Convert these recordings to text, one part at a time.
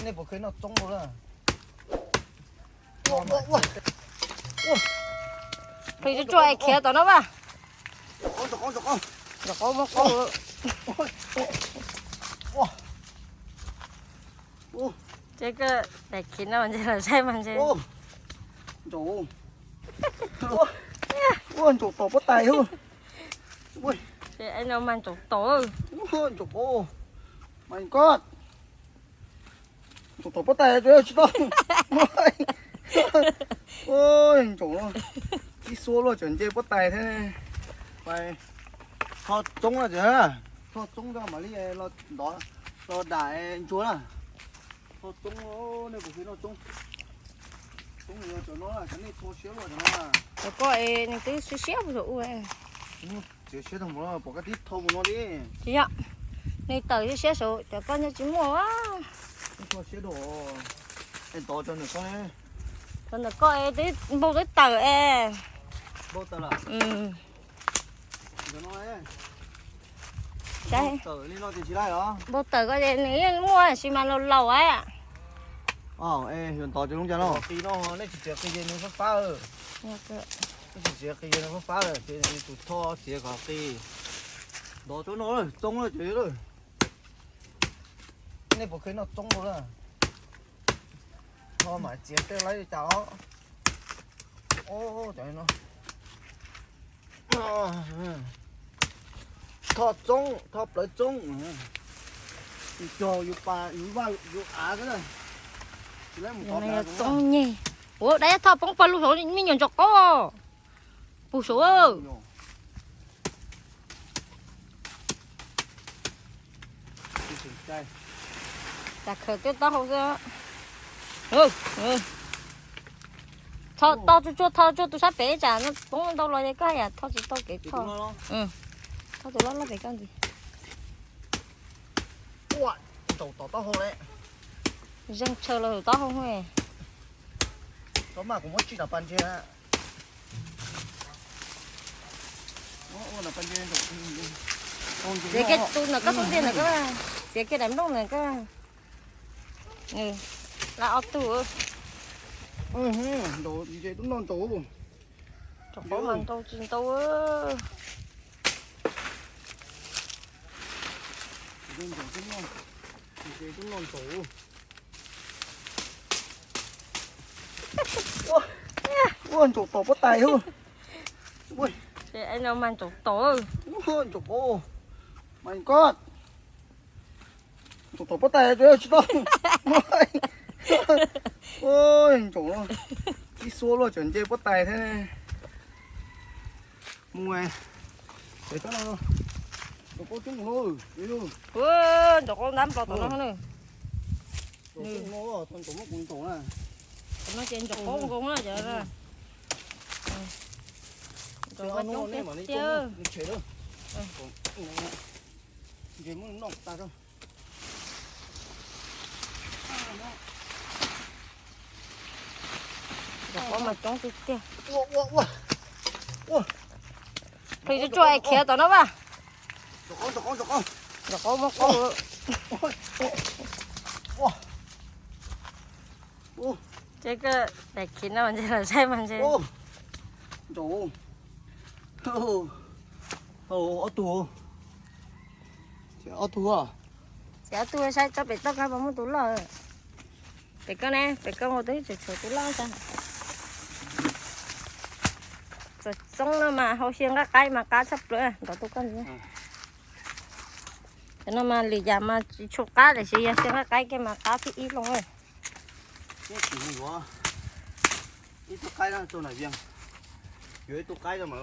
Nej puas kheev noj txoob rau na? Ua, ua, ua. Pheej tsuaj tsuaj es khiav tom no mas. Ntsaum qaub muab qaub. Ces koj daim khiv no mas ntshe los saib mas ntshe. Ntsaum, ua, ntsaum tom pob tais. Ces no mas ntsaum tom. Ntsaum qaub, my God. Ntsaum tom pob tais tsis tau. Ntsaum no ib xuab luaj tseem nce pob tais thiab. Pais tho txoob na, tho txoob rau mam li los dam ntsuag na. Tho txoob, nej puas kheev noj txoob? Txoob yog cov no, cov nej tho siab luaj cov no. Cov koj es nws twb siab siab mus saum ub. Txiav siab tag mus, pom koj tib tho mus no li. Tsis yog, nws tawm siab siab saum, cov koj nyob tsis muaj a. Tho siab dua. Es tod cov ntawm koj ne? Cov ntawm koj es twb npau twb tawm es. Npau tawm lawm. Npau tawm koj es nws yeej muaj tab sis mas laus laus a. Yuav ntov cov zoo cas no? Qis no nej tsis txiav qis ces nws fab fab. Nej tsis txiav qis ces nws fab fab lawm ces tus tho txiav kom qis. Ntov tsob no txoob lawm ces. Nej puas kheev noj txoob rau na? Tho mam txiav tej laib li cas os. Tho txoob, tho plawv txoob. Yus cog yus pas yus vaj yus av xwb na. Tsis laib mus tov plawv txoob nyeg. Ua dab tho poob pawg lug saud me nyuam ntsaum qaub. Pus saud. Cas khaws twb taub hau xwb. Tho tsuag tsuag, tho tsuag tus sab pem tsam poob ntau los ces koj yam tho tsis tau kev tho. Tho tus loj loj pem koj ntxiv. Ua, ntaus tom taub hau lawm. Zeeg tshaw los taub hau. Txhob mas kuv muab tsim nram pas ntses. Txiav kiag tus ntawm koj xub ntiag ntawm koj, txiav kiag daim nplooj ntawm koj. Lawv ob tug. Ntaus ntses tub noj ntsaum. Tsob qauv mas ntau tsis ntau. Ua, ntsaum tom pob tais. No mas ntsaum tom. Ntsaum tom, my God. Ntsaum tom pob tais tsis tau. Ntsaum no ib xuab luaj tseem nce pob tais thiab. Mus, pem koj no, ntsaum qaub coob no. Ntsaum qaub ntab nplos tom no na. Ntsaum muab kuv ntaus na. Tom no ces ntsaum qaub nkoos na cov. Ntsaum qaub coob tiag tiag. Ntshe muab noj tas. Ntsaum qaub mas coob tiag tiag. Pheej tsuaj tsuaj es khiav tom no mas. Ntsaum qaub muab qaub. Ces koj daim khiv no ntshe los saib mas ntshe. Ntsaum, ob tug, ob tug. Ces ob tug saib tsob pem toj kab puas muaj tus loj. Pem koj ne, pem koj ua twb tseem tshuav tus loj tas. Txom txoob no mas hau xyaw nqaij qaib mas qab tshaj plaws ntov tus koj ntxiv. Cov no mas lwm yam mas tsis tshua qab tiam sis yog xyaw nqaij qaib kiag mas qab thib ib loo. Ib tug qaib no rau nram Vias, yuav ib tug qaib rau mam,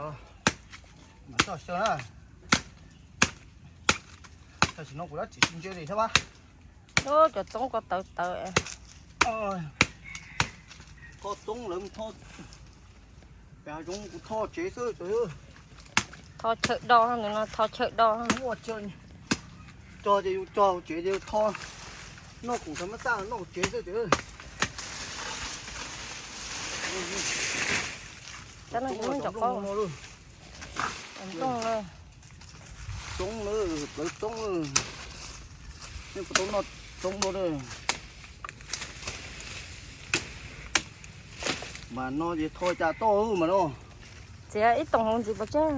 mam txog xyaw na. Tam sim no kuv dab tsi tsis ntse li thiab pab. Cov txoob ko tawv tawv. Tho txoob lawv mus tho, pem hav zoov kuv tho tsev xwb. Tho chaw do, nws no tho chaw do. Muaj chaw cog ces yus cog, tsev ces yus tho. Noj khoom xav mab xaj noj tsev xwb ces. Cov no ces muab ntsaum qaub no. Txoob na, plawv txoob na. Nej puas tau noj txoob dua na? Mas no ces tho cas toj mas no. Txiav ib toom hauv ntxiv pov tseg.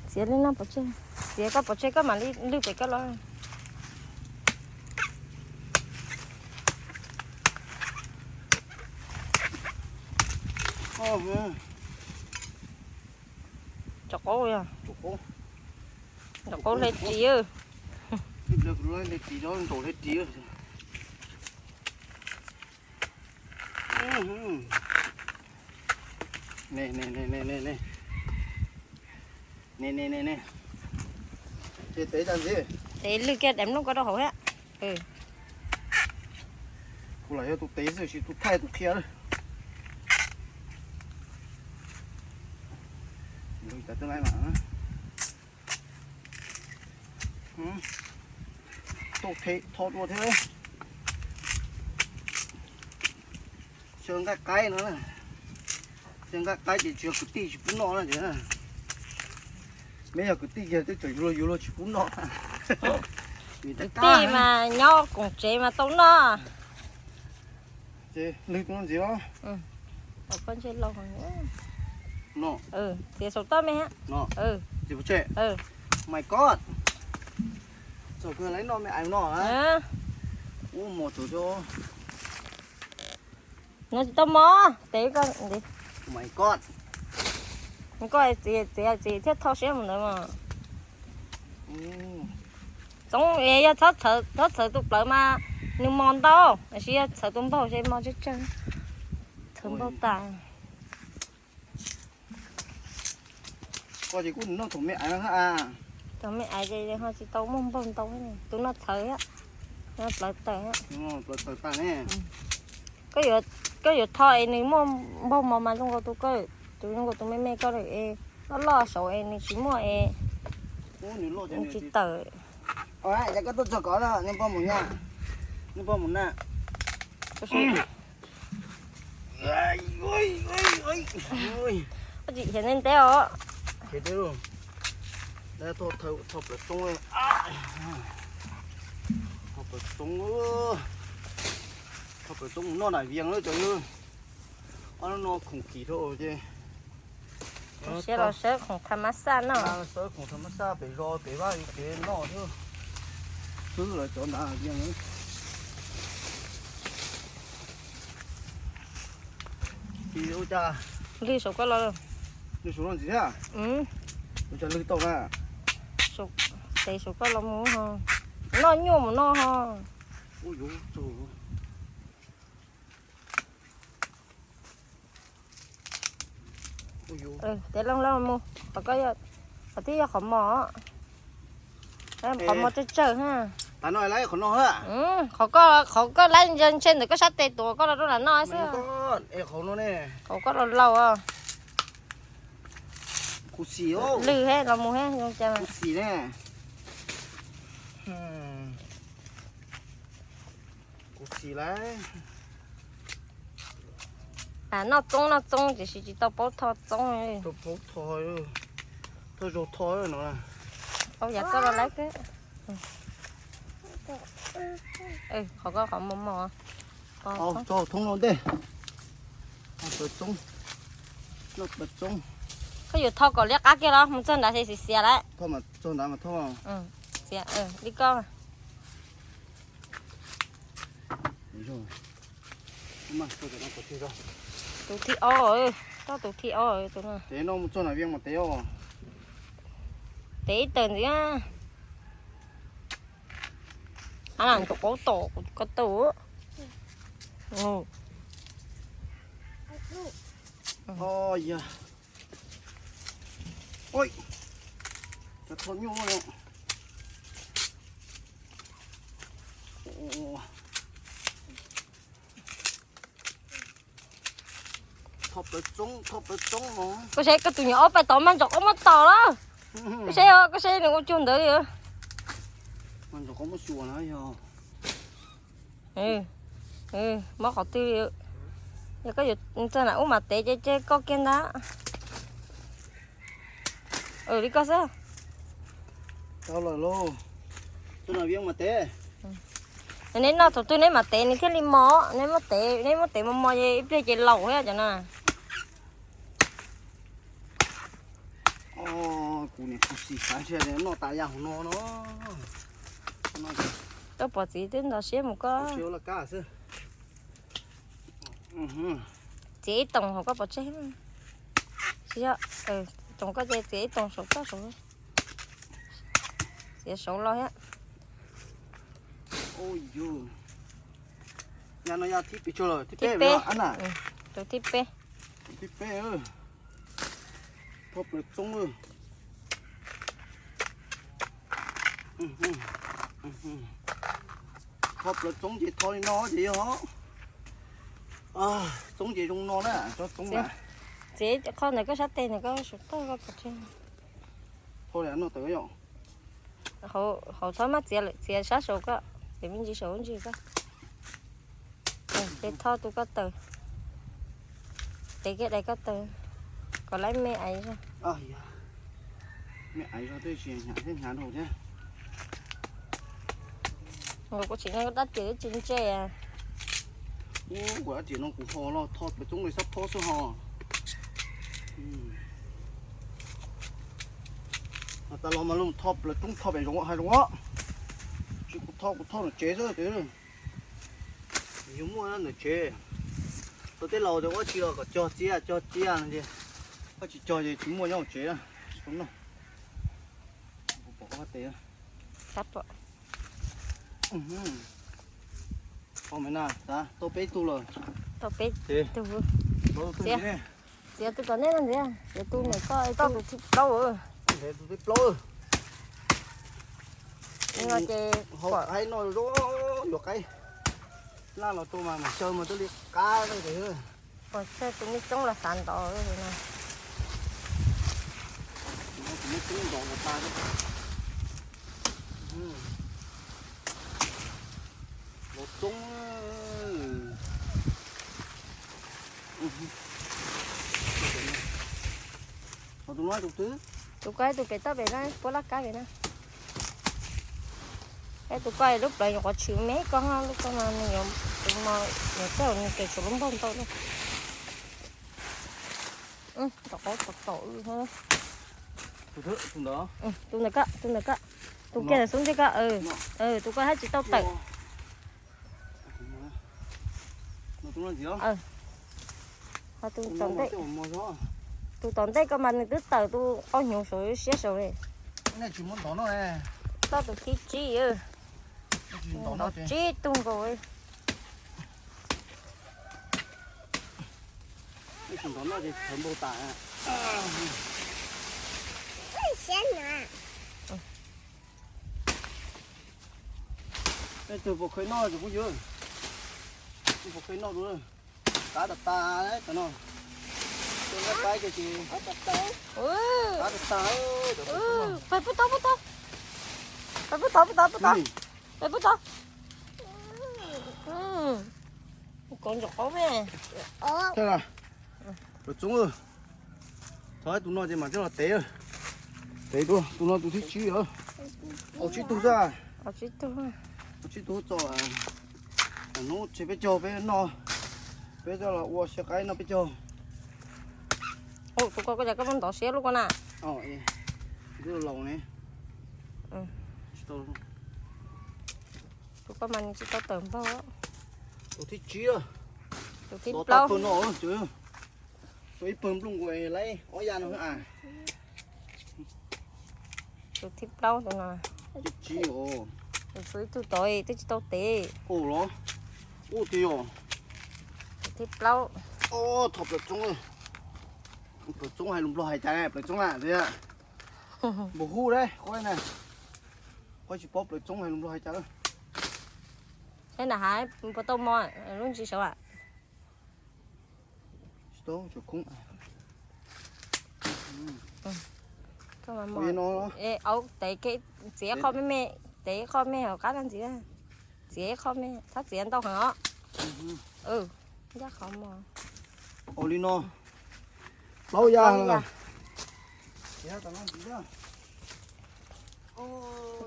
Txiav li no pov tseg. Txiav koj pov tseg koj mam li lwj pem koj los. Cov qaub, cov qaub hle ris. Hle ris, ntaus hle ris. Ne, ne, ne, ne, ne, ne. Ne, ne, ne, ne. Ces tev tas ntxiv. Tev lwj kiag daim nplooj ko rau hauv thiab. Kuv lam yog tus tev xwb, tsis tus thaij tus qhia lawm. Tau tho dua thiab. Xyaw nqaij qaib no, xyaw nqaij qaib ces tsis yog kwv tij tsis pub noj na ces. Meb yog kwv tij kiag twb tseem yuav luag yuav luag tsis pub noj. Kwv tij mas nyob koom tsev mas tau noj. Ces lwg tus no ntxiv los? No. Txiav saum toj me. No. Txiav pov tseg. My God. Txaus kawg lawv noj me ais no. Ub, mos tsuas. No tsis tau mos, tev koj. My God. Koj txiav txiav thiaj tho siab mus ntawd mas. Txoov yog txhob txhawv tus plawv mas nws mos ntau, tiam sis yog txhawv tus npaug ces mos tsawg tsawg. Txhawv npaug tas. Koj ces kuj noj thaum me aiv no thiab a? Thaum me aiv ces ho tsis tau muaj npaug ntau, tus no txhawv thiab, no plawv tawg thiab. Plawv tawg tag ne. Koj yuav tho es nws muaj npaug mos mas zoo nkaus tus koj, tus zoo nkaus tus me me koj lawm es loj loj saud es nws tsis muaj es nws tsis tawm. Cas koj tuaj txog kov no, nej npog mus na, nej npog mus na. Koj tsis hiav ntev ntev os. Tho plaws txoob, tho plaws txoob, tho plaws txoob mus noj daim vias lawm cov yawg. Ob hnub no khoom kim dhau ces. Siab los sawv khoom tham mas xaj noj. Sawv khoom tham mas xaj pem zos pem vaj pem noj thiab. Xwb lawv cov nrad vias. Ces ua cas lwg saum koj los, lwg saum no ntxiv thiab. Ua cas lwg tau na. Tev saum koj los mus ho, noj nyuaj mus no ho. Ua yuav tsaug. Tev loo loo mus, qhov twb yog qhov mos, qhov mos tsawg tsawg ha. Qhov koj laib ntshe ntawm koj sab tes tuav koj los rau nram no xwb. Qhov koj laus laus. Lwg he los mus he zoo cas. Kuv xis lawm. Noj txoob noj txoob tiam sis tsis tau paub tho txoob. Tau paub tho, tau zaug tho no. Paub yam koj los laib. Qhov koj qhov mos mos. Tso thoob no ntej. Noj plaws txoob, noj plaws txoob. Koj yuav tho kom liab qab kiag los mus txog nrad ces xiav xiav lawm. Txog nrad mas thoj. Li koj. Tus thib ob, toj tus thib ob tus no. Tev no mus txog nram vias mas tev os. Tev ib tawm ntxiv. Ab, nkaum paub tom ko taw. Ho yog. Oj, cov tho nyuaj no. Tho plaws txoob, tho plaws txoob os. Koj saib koj tus nyuam ob pais tod mas ntsoov qoob muab tom lawm. Koj saib, koj saib nws ua cuag ntawd li. Mas ntsoov qoob muab xyuas na yog. Mob qhov twg li. Yog koj yuav txog nram ub mas tev ces ces koj kiag ntag. Li koj xwb. Tau lawm lauj. Txog nram vias mas tev. Neb noj thaum twg neb mam tev nws thiaj li mos, neb muab tev, neb muab tev mos mos ces ib pliag ces laus thiab cov no. Kuv niam kuv txiv xav ntshe noj tas yam hauv no no. Koj pom txiv twb ntov siab mus koj. Txiav ib toom hauv koj pov tseg. Tsis yog, toom koj ces txiav ib toom saum koj saud. Txiav saud los thiab. Yam no yog thib peb, thib peb, tus thib peb. Thib peb, thoj plaws txoob. Thoj plaws txoob ces thoj li no ces yog, txoob ces zoo no na, tsob txoob na. Txiav qhov ntawm koj sab tes ntawm koj saum toj koj pov tseg. Thoj li no tawm yom. Hauv txhob maj txiav lawm, txiav sab saud koj, txiav me ntsis saud ntsis koj. Ces thoj tus koj taws, ces kiag dais koj taws, kom laib me aiv zog. Me aiv zog tej tsis hnyav thiab hnyav dhau thiab. Kuv tsis noj dab tsi tsis ntse. Ub, kuv dab tsi no kuv ho los thoj plaws txoob li sab phob xwb ho. Has tas los mas los thoj plaws txoob thoj pem zoov hais zoov os. Tsis kuv thoj, kuv thoj ntawm tsev xwb ces. Yus muaj ntawm tsev. Tau tej laus tias ua tsis los kom cog txiaj, cog txiaj no ces, koj tsis cog ces tsis muaj nyob hauv tsev. Tsis tau noj. Kuv pom koj tes. Tau peb tug lawm. Tau peb tug. Txiav tus tom ntej no ntxiv, txiav tus ntawm koj, koj tus thib plaub. Tus thib plaub. Ces hau qaib noj zoo, yuav qaib laj los rau mas mas xyaw mas twb li qab ntawd. Pom tsawg tus me txoob los xav ntov. Tus me txoob ntov los tas. Los txoob. Tus no tus twg? Tus koj tus pem toj pem na, puab laj kab pem na. Tus koj lub plawv nyuam qhuav tshwm me koj, lub koj mas nws yuav, tus no nws tej nws tes tshuav lub npaug ntau na. Tom qab tom tom. Tus ntawm koj, tus ntawm koj, tus kiag ntawm xub ntiag koj, tus koj hab tsis tau tawm. Ho tus tom ntej, tus tom ntej koj mas nws twb tawm tus qaub hnyuv saud siab saud li. Tsis muab ntov no. Tau tus thib tsib. Ntov tsib tug nkaus. Ntov no ces khawv npaug tas. Tus puas khaws noj tsoom phooj ywg? Tus puas khaws noj dua? Qab tas tas cov no. Tus nqaij qaib ces qab tas tas. Pais pub tod, pub tod. Pais pub tod, pub tod, pub tod. Pais pub tod. Kov ntsoov qaub me. Thov tus no ces mam coj los tev. Tev dua, tus no tus thib tsib. Au tsib tug xwb. Au tsib tug txo. Hnub tseg peb caug peb noj, peb coj los ua siab qaib noj peb caug. Tus ko koj cas koj muab ntov siab lub ko na. Twb laus ne. Tus ko mas nws tsis tau tawm npaug. Tus thib tsib. Tus thib plaub no. Tus ib pawg nplooj nkaus laib ob ya no. Tus thib plaub tus no. Tus tsib. Tus tsib ib tug tod twb tsis tau tev. Ua los. Ua tiag. Tus thib plaub. Thov plaws txoob. Plaws txoob hais lus Nplog hais cas ne? Plaws txoob na tiag. Npaum hu dab qhov na. Qhov tsis paub plaws txoob hais lus Nplog hais cas. Seb nram hav puas tau mos lub ntsis saud am? Tsis tau, tsuas khoob. Aub, tev, txiav qho me me, tev qho me hauv qab ntxiv. Txiav qho me, txhob txiav ntau heev os. Ncaj qhov mos. Ua li no. Plaub ya.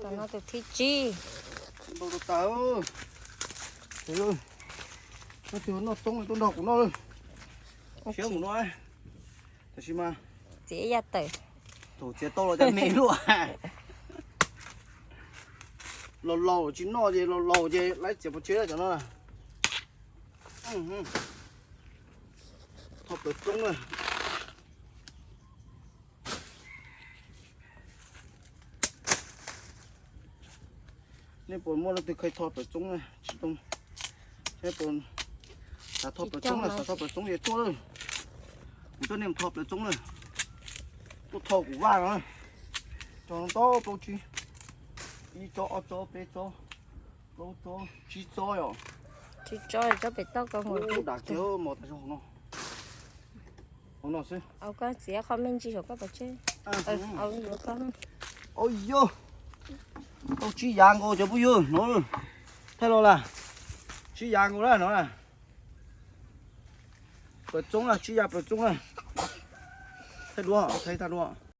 Tam no tus thib tsib. Ntau tas. Koj twb noj txoob tuaj nrog kuv noj lawm. Siab mus no. Tab sis mas txiav yaj tawm. Thaum txiav tau los cas me luaj. Laus laus tsis noj ces laus laus ces lawv txiav pov tseg cov no. Tho plaws txoob na. Nej puas muaj leej twg kheev tho plaws txoob na? Tsis tau. Xav tho plaws txoob na, xav tho plaws txoob ces tuaj lawm. Kuv coj nej mus tho plaws txoob na. Tuaj tho kuv vaj no. Tso ntau plaub tsib, ib tsob ob tsob peb tsob plaub tsob tsib tsob yom. Tsib tsob, tsob pem toj ko mus. Dam kiag mos tas zog hauv no. Hauv no xwb. Au, koj txiav qhov me ntsis saum koj pov tseg. Au, yuav koj. Au yog, tau tsib yav nkaus cov phooj ywg no. Thaij los las, tsib yav nkaus na no na. Plaws txoob na, tsib yav plaws txoob na. Thaij duab, thaij tag duab.